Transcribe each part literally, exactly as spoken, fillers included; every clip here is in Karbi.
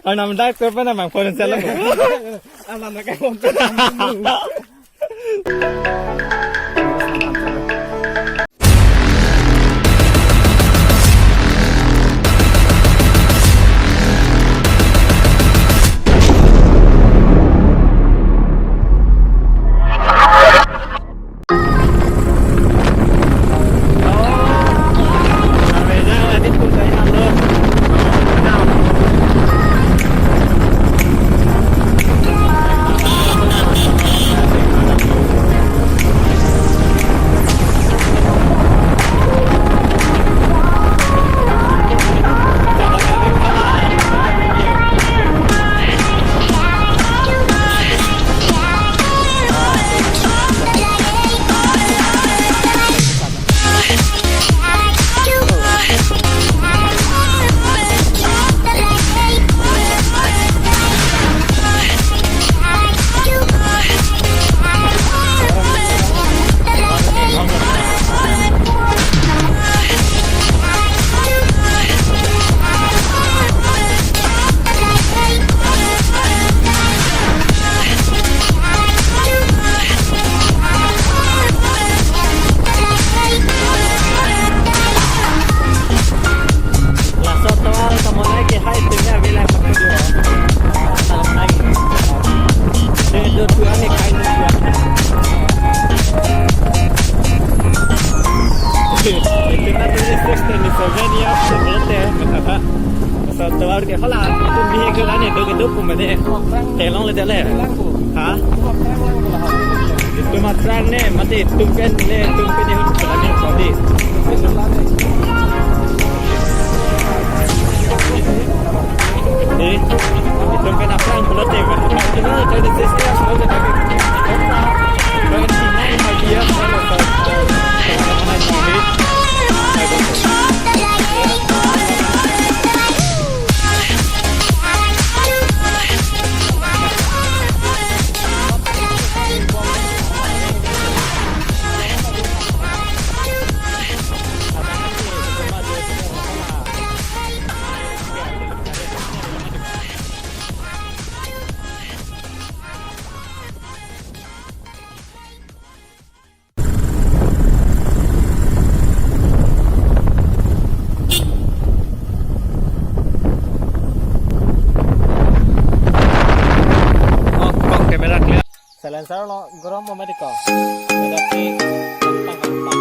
Arnam dak tur pen abang phone selo. Arnam dak phone. Laso tovar kamonai ke hai tunya vila pakudio. Kamonai. Dei do tuan ni kai tuan. Itu na tulis text ni Slovenia, seperti apa? Laso tovar ke hala, itu bihek ke ane do ke do pun mene. Telong le dele. Ha? Itu matran ne, mati tumpen ne, tumpen ne, tumpen ne, tumpen ne. Eh, tumpen apran pulote. Oh, kok camera clear. Silencer lo, gorom mo mati ko. Tetapi gampang-gampang.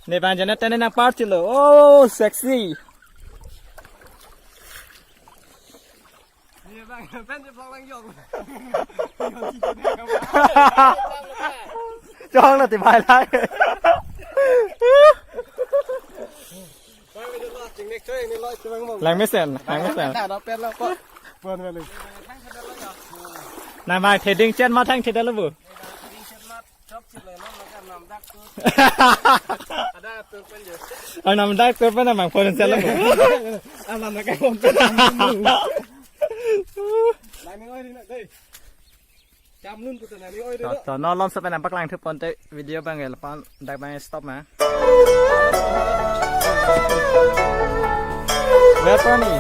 Ne bang jana tene nang party lo. Oh, sexy. Ni bang, pen je vlog lang jong. Jong na ti bai lai. Bang, ni lo, ching nek choi, ni lo, ching bang bang. Lang mesen, lang mesen. Ada, ada pen lo, kok. Pon balik. Nang bang theding chen ma thang thedal bu. Arnam dak tur pen nang bang phone sel lo. Arnam dak phone. Laning oi ri na dei. Cham lun puta laning oi ri. To, to, non lom sa pen nang paklang thu pon te video bang el pon dak bang stop ma. Where pon ni?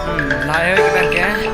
Hmm, lahai kita ke.